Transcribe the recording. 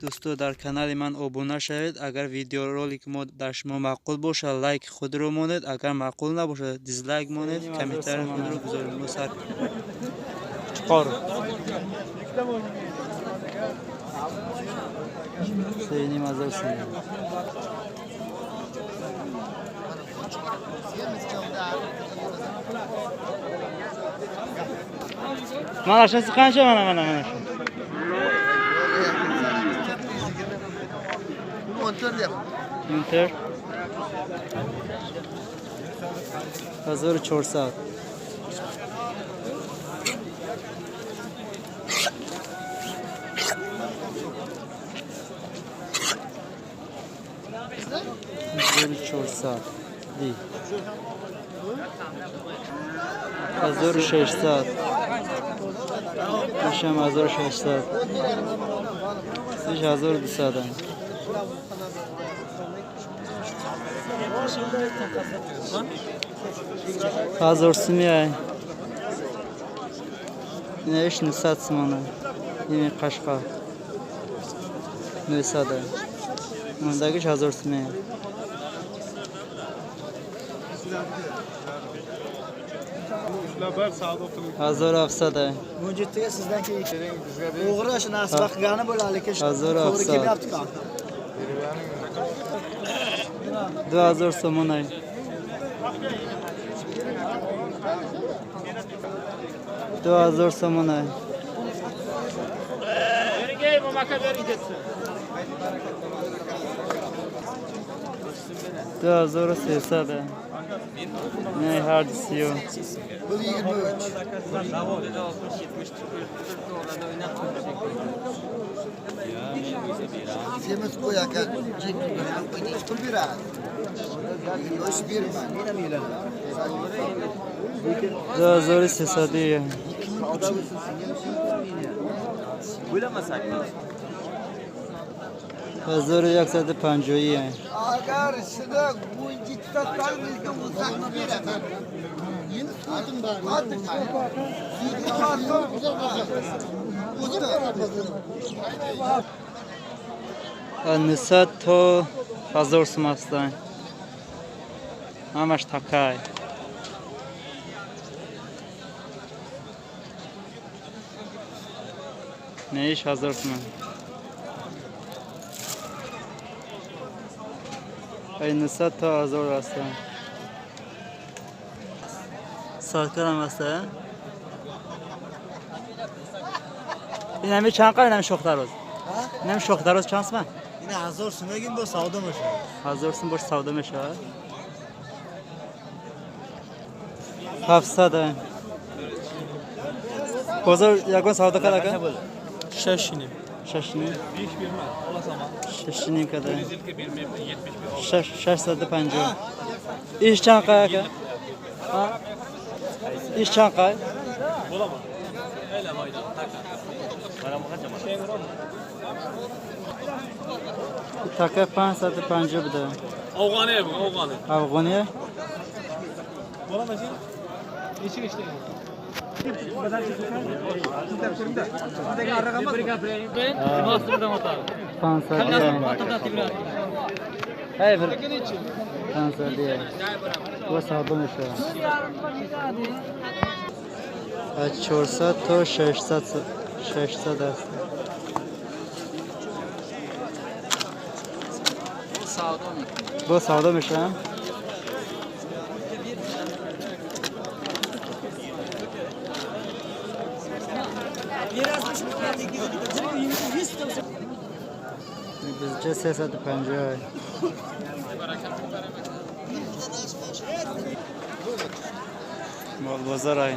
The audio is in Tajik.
Дӯсто, дар канали ман обуна шавед. Агар видеоролики мо дар шумо маъқул бошад, лайк худро монед. Агар маъқул набошад, дизлайк монед, комментарий худро гузоред. Мо сар чиқор 3,5 ҳазор сум. Mana shunisi qancha? Mana, mana, mana shu. 14 deyapti. 14. 1400. 1400. Ди. 1600. Ишам 1600. Иш 1200. 1000 суми ай. Иш 900 сумона. Ими қашқа. 900 ай. Мондагиш 1000 суми. 1700 ай. 17ga sizdan keyin o'g'ri shu nasib qilgani bo'ladi, lekin 1700. to'g'ri kelmayapti-ku. 2000 сомон ай. 2000 сомон ай. 2300 ай. Не ҳарду сиё. Bu 23. Semiz qo'y aka, pul beradi. Yosh berma. 2300. 1150. Ай. Agar shuni 17 ta lekin 18 beraman. Endi so'zim bor. O'zim. 900 то 1000 сум ҳастанд. Ҳамаш такай. Неиш 1000 сум. Ай, 900 то 1000 ҳастанд. Саркарам ҳаста. Ин ҳами чанд қа, ин ҳами шохдароз? Ин ҳами шохдароз чанд сум? Ина 1000 сум мегим, бо савдо мешавад. 1000 сум бош савдо мешавад. 700 ай. Бозор ягон савдо кард ака? 6,5. 6,5. 6,5 када. 650. Иш чанд қай ака? Ҳа? Иш чанд қай? Така 550 буда. Afghani bu, Afghani. Афғония? Bo'lamasi? Nechga ishlaydi? 500. Эй, bir 500. Бо савдо мешавад. Аз 400 то 600, 600 аст. Бо савдо мешавад. Bizce 350. Мол бозор ай.